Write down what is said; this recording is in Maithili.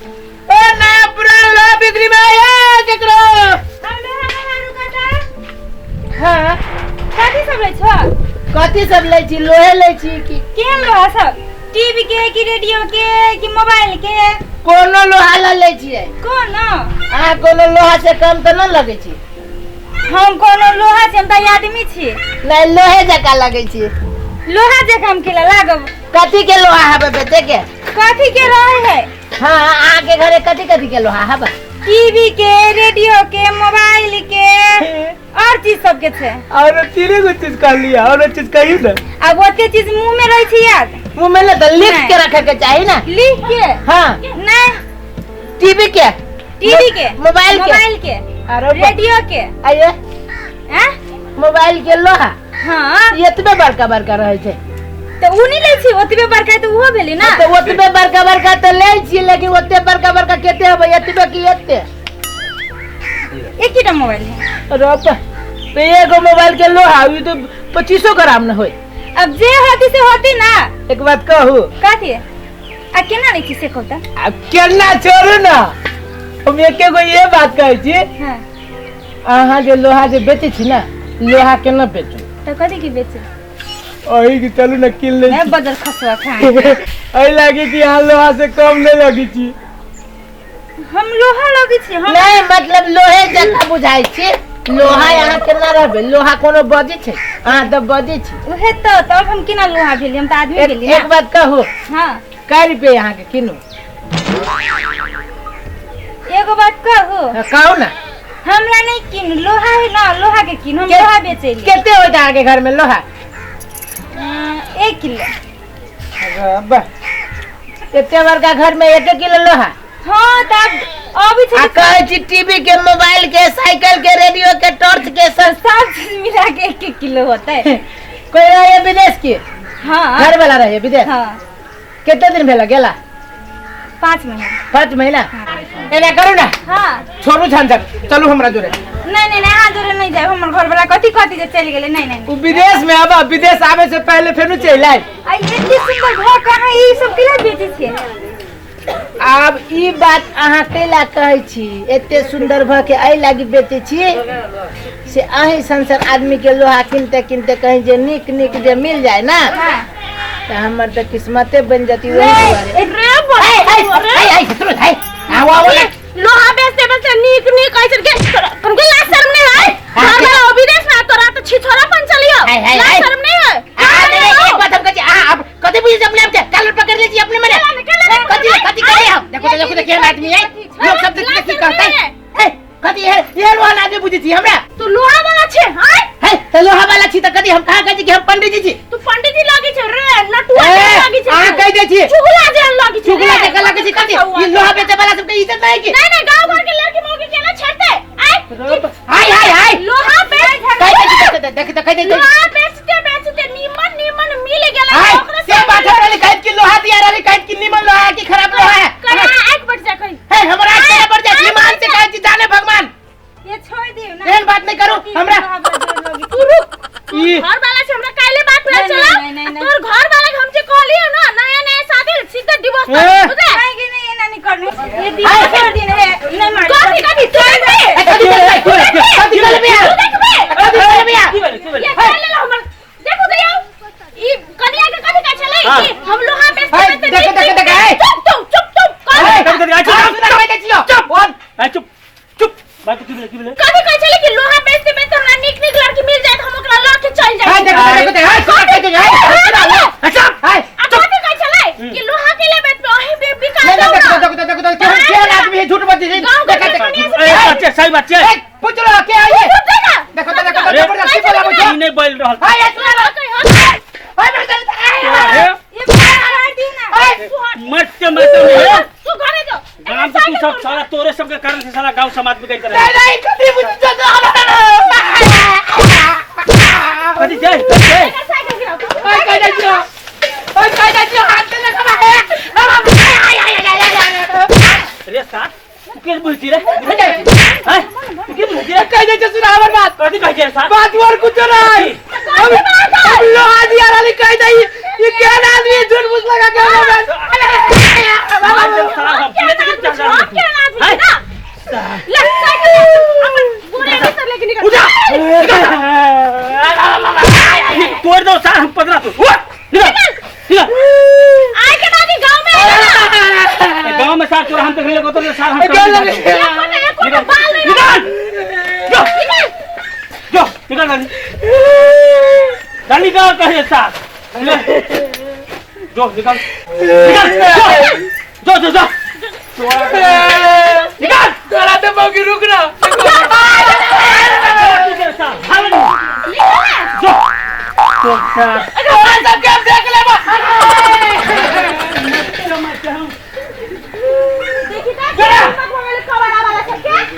ओ नया पुरान लोहा बिक्री में आया केकरो। हम लोहा वाला रुकता। हाँ। कथी सब लै छौ? कथी सब लै छी? लोहे लै छी कि केहन लोहा सब? टीवी के कि रेडियो के कि मोबाइल के? कोनो लोहा ल लै छियै। कोनो? अहाँ कोनो लोहा से कम तऽ नहि लगै छी। हम कोनो लोहा छी? हम तऽ आदमी छी। नहि, लोहे जकाँ लगै छी। लोहा जकाँ हम केला लागब? कथी के लोहा हबे बेचे के? कथी के रहे है? हाँ, अहाँ के घरे कथी कथी के लोहा हबे? टीवी के, रेडियो के, मोबाइल के और चीज सब के छै। और तीने गो चीज कहलियै, और चीज कहियौ ने। आब ओते चीज मुंह में रहे छै याद? मुंह में ने तऽ लिख नहि। के रखे के चाही ना। लिख के? हाँ। नहीं। टीवी के? टीवी के, मोबाइल के, मोबाइल के, आरो रेडियो के। आइए। हैं? मोबाइल के लोहा। हाँ। ई एतबे बड़का बड़का रहै छै। तऽ उ नहि लै छी, ओतबे बड़का तऽ उहो भेलै ना। तऽ ओतबे बड़का बड़का तऽ लै छी, लेकिन ओते बड़का बड़का कते हबै? एतबे कि एते? एकेटा मोबाइल है। अरे बाप, तऽ एगो मोबाइल के लोहा ई तऽ 25 ग्राम न होय। अब जे होती से होती ना। एक बात कहू? कथी? आ केना लै छी से कहू तऽ। आब केना छोड़ू ना, हम एके गो ये बात कहै छी। हाँ। अहाँ जे लोहा जे बेचै छी ना, लोहा केना बेचू? तऽ कथी के बेचू? अही के चलू ना किन लै मैं छी। बदल खसुआ खा। एहि लागी कि अहाँ लोहा से कम नहि लगै छी। हम लोहा लगै छी? हम नहीं, मतलब लोहे जकाँ बुझाइ छी। लोहा यहाँ केना रहबै? लोहा कोनो बजै छै? अहाँ तऽ बजै छी। उहे तऽ, तब हम केना लोहा भेली? हम तऽ आदमी एक, भेली ना। एक बात कहू? हाँ। कै रुपये अहाँके किनू? एगो बात कहू? हाँ, कहू ना। हमरा नहीं किन, लोहा है ना, लोहा के किन, हम लोहा बेचै ली। कते होइत अहाँके घर में लोहा? 1 किलो। अरे बा, एते बड़का घर में 1 किलो लोहा? हाँ, तब अभी आ कहै छी टीवी के, मोबाइल के, साइकिल के, रेडियो के, टॉर्च के, सब सब चीज मिला के 1 किलो होता है। कोई रहे विदेश के? हाँ। घर वाला रहे विदेश? हाँ। कितने दिन भेल गेला? 5 महीना। 5 महीना? हाँ। एना करू ना। हाँ। छोड़ू झंझट, चलू हमरा जोरे। नहीं नहीं नहीं, अहाँ जोरे नहीं जाए, हमर घर वाला कथी कथी जे चलि गेलै। नहीं नहीं। उ विदेश में आबा, विदेश आबे से पहले फेनु चलि आइ। आ एते सुंदर घर कहाँ ई सब केला बेचै छियै? आब ई बात अहाँ कैला कहै छी? एते सुंदर भ के एहि लागी बेचै छी से अहीं संसार आदमी के लोहा किनते किनते कहीं जे नीक नीक जे मिल जाए ना, हाँ। तऽ हमर तऽ किस्मते बन जती वही नहीं, दुआरे। रे बा, हाय, हाय, हाय, हाय, सुनो, हाय। आओ, आओ, आओ। लोहा बेचते बेचते नीक नीक ऐसे के तुमके लाज शर्म नहीं है? हाँ, घर वाला विदेश में तोरा तो छिछोरापन चलियो। हाय, हाय, लाज हाय। शर्म नहीं है? आ, नहीं, नहीं, एक बात हम कहै छी, अहाँ अब कथी बुझै छी अपने आप के? कालर पकड़ लै छी अपने मने। कथी कथी कहै हम? देखो तो, देखो तो केहन आदमी है। लोग सब देख की कहतै? हे, कथी है? ये लोहा आदमी बुझै छी हमरा? तू लोहा वाला छे, हाय? हे, तऽ लोहा वाला छी तऽ कथी हम कहाँ कहै छी कि हम पंडित जी छी? तू पंडित जी लागे छे रे, नटुआ ए, जे लागे छे। अहाँ कहि दै छी। चुगला जे लागे छे। चुगला जकाँ लागै छी कथी? ई लोहा बेचै वाला सबके इज्जत नहीं की? नहीं नहीं, गांव घर के लड़की मौगी केना छेड़ते? आय, हाय हाय हाय। लोहा बेच कहि दै छी, देख देख कहि दै छी। लोहा बेचते बेचते नीमन नीमन मिल गेलै। हाय, ओकरा से बात हमरा नहीं कहत कि लोहा दिया रहली, कहत कि नीमन लोहा है कि खराब लोहा है। करा आँख बढ़ जा कहीं। हे, हमरा आँख केना बढ़ जाय? ईमान से कहै छी, जाने भगवान। ये छोड़ दियौ ना। एहन बात नहीं करू हमरा। लोहा बजर लगी। तू रुक। ई घर वाला से हमरा काल्हे बात भेल नहीं, छला। नहीं, नहीं, नहीं। तोर घर वाला के हम जे कहलियो ना, नया नया शादी सीधा डिवोर्स ए। कर बुझे? नहीं कि नहीं, एना नहीं करने। ये दियो छोड़ दियो ने, नहीं मार। कथी कथी तू देखबे? ए, कथी करबै? कथी करबै? तू देखबे? कथी करबै? की भेलै, की भेलै? ये खा लेला हमर। देखो तो यौ, ई कनिया के कथी कहै छलै हाँ। कि हम लोहा बेचते हाय, बेचते देखो, नीक देखो, नीक देखो, हाय। चुप चुप चुप चुप हाय, कथी कथी, कथी, हाँ, सुना कहि दै छियौ। चुप। बोल। ए, चुप चुप बात की भेलै, की भेलै? कथी कहै छलै कि लोहा बेचते बेचते हमरा नीक नीक लड़की मिल जाए त हम ओकरा लऽ के चलि हाय, जाइ। देखो, देखो, देखो, हाय, सुना कहि दै छी, हाय, सुना, हाय, चुप, हाय, आ कथी कहै छलै कि लोहा के ले बेचबे अहीं बे बिका नहीं, नहीं, जाउ देखो, ना। देखो, देखो, देखो, केहन केहन आदमी है, झूठ बजै छै। गाँव देखो, घर देखो, के कनिया ए, बात छै, सही बात छै। ए, पूछ लो, के है ये? देखा। देखो, देखो, देखो, अरे, जबरदस्ती बोलाबै छै। ई नहि बोलि रहल। हाय, हाय, सुना, हाय, हाय, हाय, हाय, ए, ये छोड़ दियो ना। हाय, मरते मरते नहीं है। तू घरे जो। गांव के तू सब साला तोरे सबके कारण से साला गांव समाज बिगड़ रहा नहीं, है। नहीं, कथी बुझै छौ? कथी छै, कथी छै? साइकिल गिराओ तू। हाय, कहि दै छियौ। हाय, कहि दै छियौ, हाथ से देखो, हाय, हाय, हाय, हाय, हाय, हाय, हाय। रे साथ, तू के बुझती रे? हैं? तू के बुझती रे? कहि दै छै, सुना हमर बात। कथी कहै छै रे साथ? बात और कुछो नहीं। हम लोहा दिया रहली, कहि दै ई केहन आदमी है, झूठ मूठ लगा के हमरा बात। साला हम पीने से गिर जा। निकल। आइ के बाद ई गांव में आइबे ना। ए, गांव में सार तोरा हम देखले लगो तो सार हम निकल लगे। एको ना एको ना बाल नहीं निकल, जो जो निकल नानी, नानी निकल कहे सार, निकल, जो निकल निकल, जो जो जो जो निकल। तोरा तो मौगी रुक ना। जो तो सार।